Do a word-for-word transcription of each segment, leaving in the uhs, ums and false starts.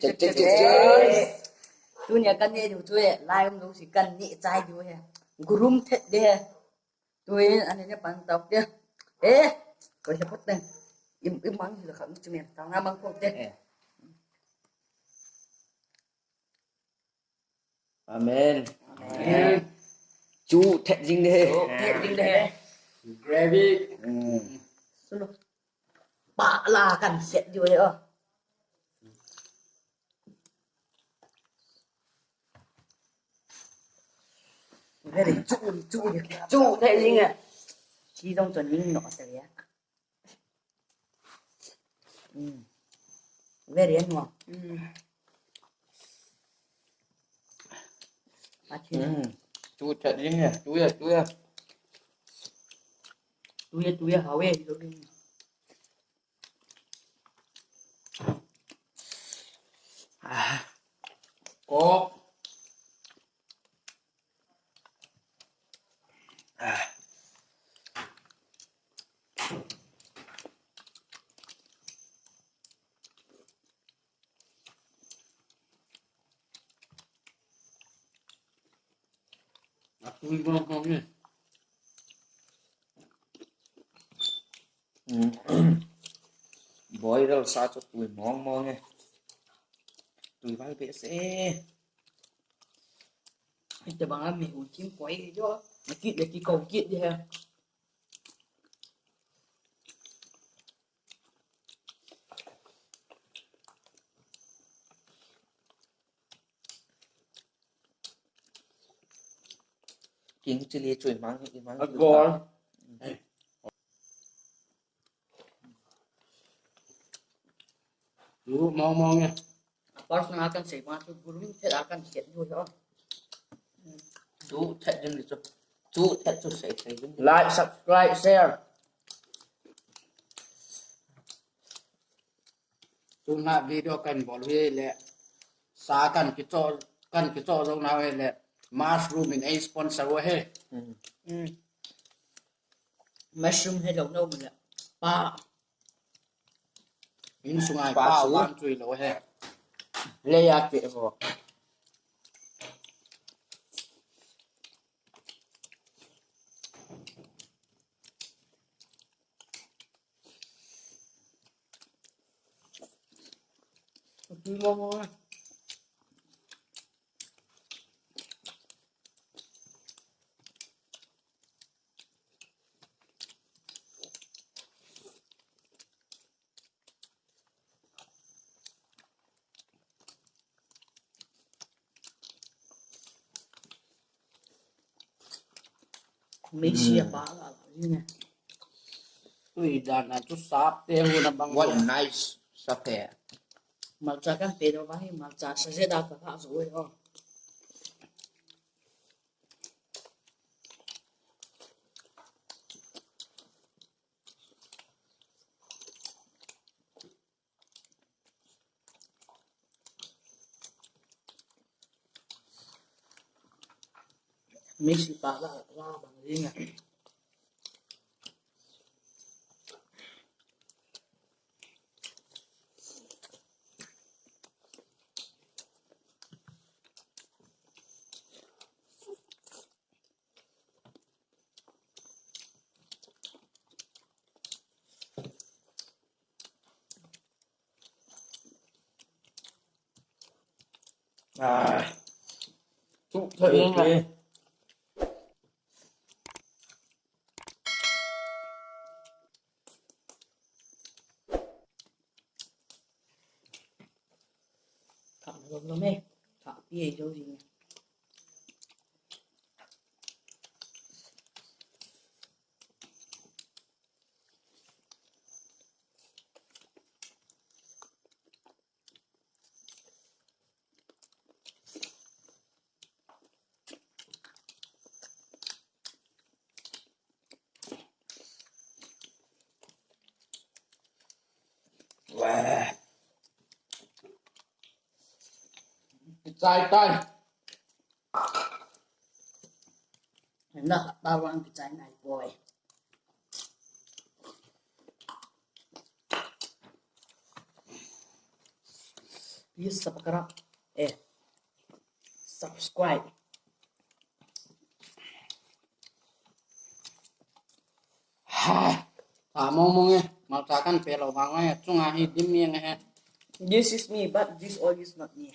Tut, tut, tut, tut. Tunia kan neh diu chu e, lai um lou si kan neh chai diu e. Gurum thet de. Tuin, ani ne pan tau de. Eh, koi se pot de. Im, im mang hi la kha, chu me, tau na mang pot de. Eh. Amen. Amen. Chu thet jing de. Chu thet jing de. Gravy. Hmm. Sunu. Pa la kan set diu e, oh. Very chu, chu, chu thet jing e. Chi dong chon ning no ta ya. Mm. Very annual. Mm. Achi. Mm. Chu thet jing e, chu ya, chu ya. Chu ya, chu ya, hao e, chu ya. Ah. Ko. Ah. Atui mong mong e. Mm. Boil sa chu tui mong mong e. Tui val behseh. Ite bang a mi hu chim koi jo. Kit le ki ko kit de ha. King chili chu i mang, i mang. Agor. Lu mong mong e. Personal a kan sei ma chu gurum thet a kan set diu hi o. Chu thet jing di chu. Chu thet chu sei sei jing di. Like, subscribe, share. Tuna video kan bol hi le sa kan kicho, kan kicho jong nau hi le mushroom in ei sponsor u hi. Mm. Mm. Mushroom hi lo no le. Pa. Insunga pa, pa chu wan chui lo he. Leia ke vo. Mixi a pa la la ni ne. Ui, dan a chu sap te hu na bang. What a nice sap te. Malcha kan pe do bang hi, malcha sa je da ka ka zo e ho. Mixi pa la la bang ring a. Ah. Chu thei. Thah lom lom e. Thah pi e jo jing e. Wah. Kichai tai. Na, bawang kichai nai poi. Please subscribe. Eh, subscribe. Ha, ta mong mong e, malcha kan pe lou vang e, chunga hi dim yeng e. This is me, but this all is not me.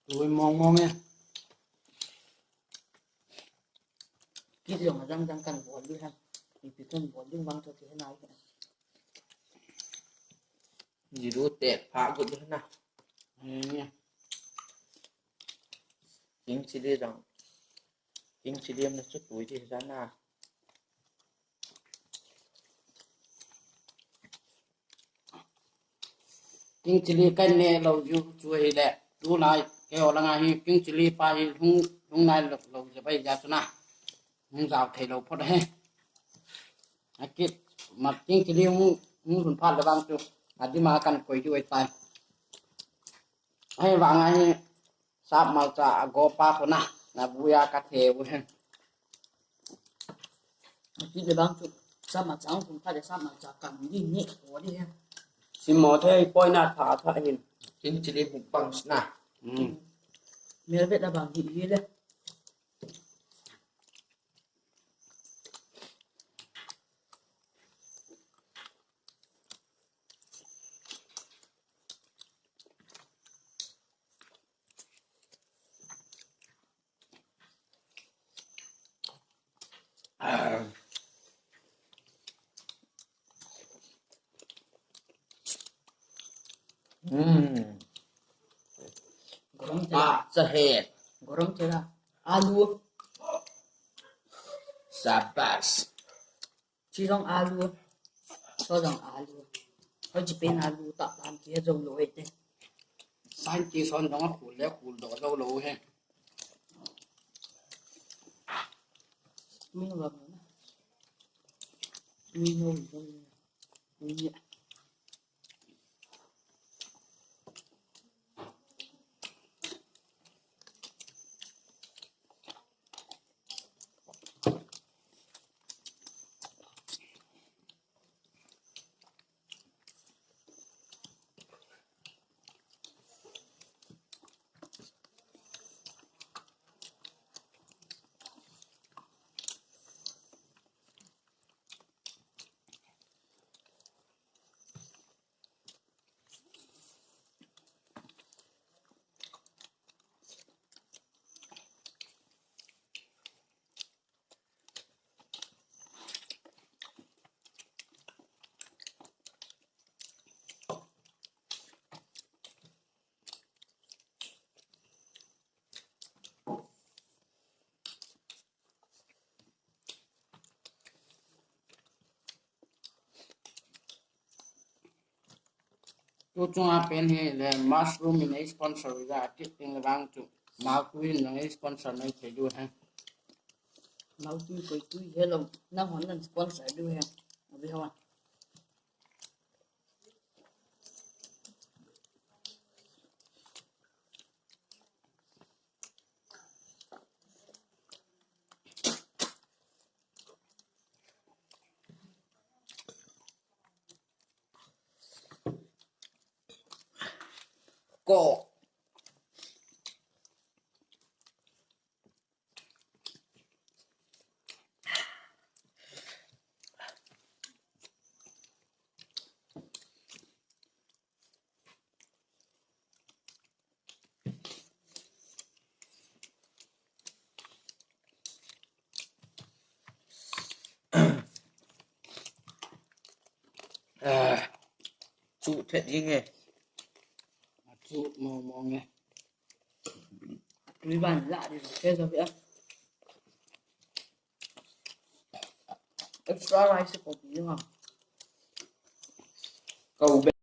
Tui mong mong e. Kit jong ajang jang kan bol ding ham. Ipi kan bol ding vang chu ti nai. Jiru te pha gut ding na. Hmm. King chili jong. King chili am na chu tui ti jana. King chili kan ne lou ju chu hile. Tulai keiho langa hi king chili pa hi hung, hung nai lou, lou je bai ja chu na. Hung jao thei lou phot he. Akit ma king chili hung, hung lhun phat le vang chu. Adima kan koi diu ahitai. Ahivang a hi sap malcha ago pa khu na, na buya ka thei u hen. Akit le vang chu, sap malcha hung phat le sap malcha kan ding ni ko ding hen. Sim mo thei poi na tha tha hin. King chili mukbang na. Hmm. Mel vet na vang hi hi le. Hmm. Gorom chela. Ah, sahet. Gorom chela. Alu. Sabas. Chi jong alu. Cho jong alu. Hoi chi pen alu ta pan ki jo lo e te. San ki son jong a khul le khul do do lo he. Min wa min. Min no min. Min. Tu chunga pen hi le mushroom in sponsor ga kit ting vang chu. Mau tu in nang sponsor nai thei diu he. Mau tu koi tu he lo, nang hon nang sponsor diu he. Abi hon. Ko. Ah, chu thet ding e. Chu mo mo nge. Ui ban la di se so ya. Extra rice ko bi ma. Kau be